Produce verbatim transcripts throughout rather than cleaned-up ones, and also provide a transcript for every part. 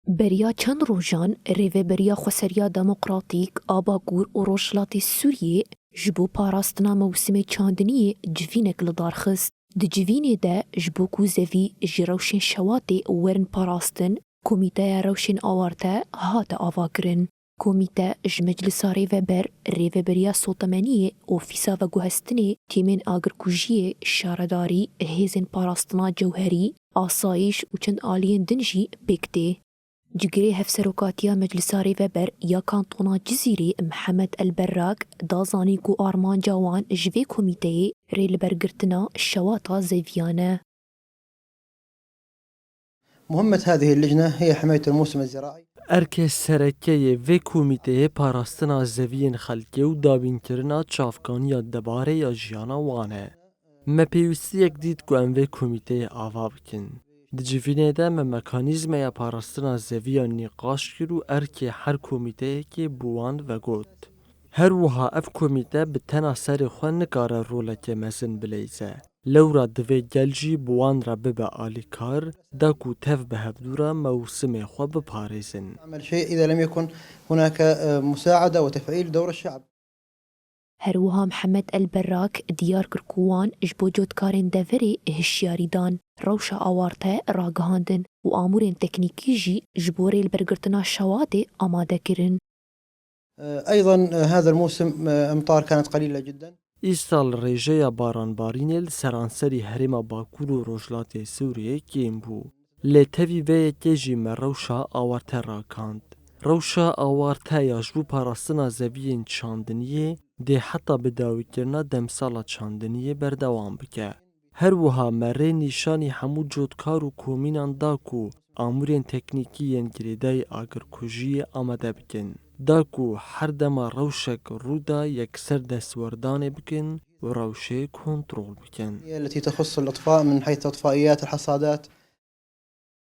Beriya çend rojan Rêveberiya Xweseriya Demokratîk a Bakur û Rojhilatê Sûriyê ji bo parastina mewsimê çandiniyê civînek li dar xist. Di civînê de ji bo ku zevî ji rewşên şewatê werin parastin, Komîteya Rewşên Awarte hate avakirin. Komîte ji Meclisa Rêveber, Rêveberiya Sotemeniyê, Ofîsa Veguhestinê, tîmên agirkujiyê, şaredarî, hêzên parastina cewherî, asayîş û çend aliyên din jî pêk tê. Cigirê Hevserokatiya Meclisa Rêveber ya Kantona Cizîrê Mihemed El Berrak da zanîn ku armanca wan ji vê komîteyê rêlibergirtina şewata zeviyan e. مهمة هذه اللجنة هي حماية الموسم الزراعي. Erkê sereke yê vê komîteyê parastina zeviyên xelkê û dabînkirina çavkaniya debarê ya jiyana wan e. Me pêwîstiyek dît ku em vê komîteyê ava bikin. Di civînê de me mekanîzmeya parastina zeviya nîqaş kir û erkê her komîteyekê bi wan vegot. Her wiha ev komîte bi tena serê xwe nikare roleke mezin bileyze. Lewra divê gel jî bi wan re bibe alîkar, da ku tev bi hevdû re mewsimê xwe biparêzin. نعمل شيء إذا لم يكن هناك، آه، مساعدة وتفعيل دور الشعب. Her wiha Mihemed El Berrak diyar kir ku wan ji bo cotkarên deverê hişyarî dan, rewşa awarte ragihandin û amûrên teknîkî jî ji bo rêlbergirtina şewatê amade kirin. آه، أيضا، آه، هذا الموسم، آه، أمطار كانت قليلة جدا. Îsal rêjeya baranbarînê li seranserî herêma Bakur û Rojhilatê Sûriyê kêm bû. Lê tevî vê yekê jî me rewşa awarte rakand. Rewşa awarte ya ji bo parastina zeviyên çandiniyê dê heta bidawîkirina demsala çandiniyê berdewam bike. Her wiha me rê nîşanî hemû cotkar û komînan da ku amûrên teknîkî yên girêdayî agirkujiyê amade bikin. Da ku her dema rewşek rû da yekser destwerdanê bikin û rewşê kontrol bikin. التي تخص الإطفاء من حيث إطفائيات الحصادات.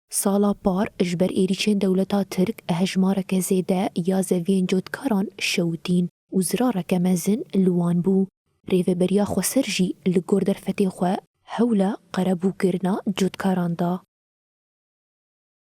Sala par ji ber êrîşên dewleta Tirk hejmareke zêde ya zeviyên cotkaran şewitîn û zirareke mezin li wan bû. Rêveberiya Xweser jî li gor derfetê xwe hewla qerebûkirina cotkaran da.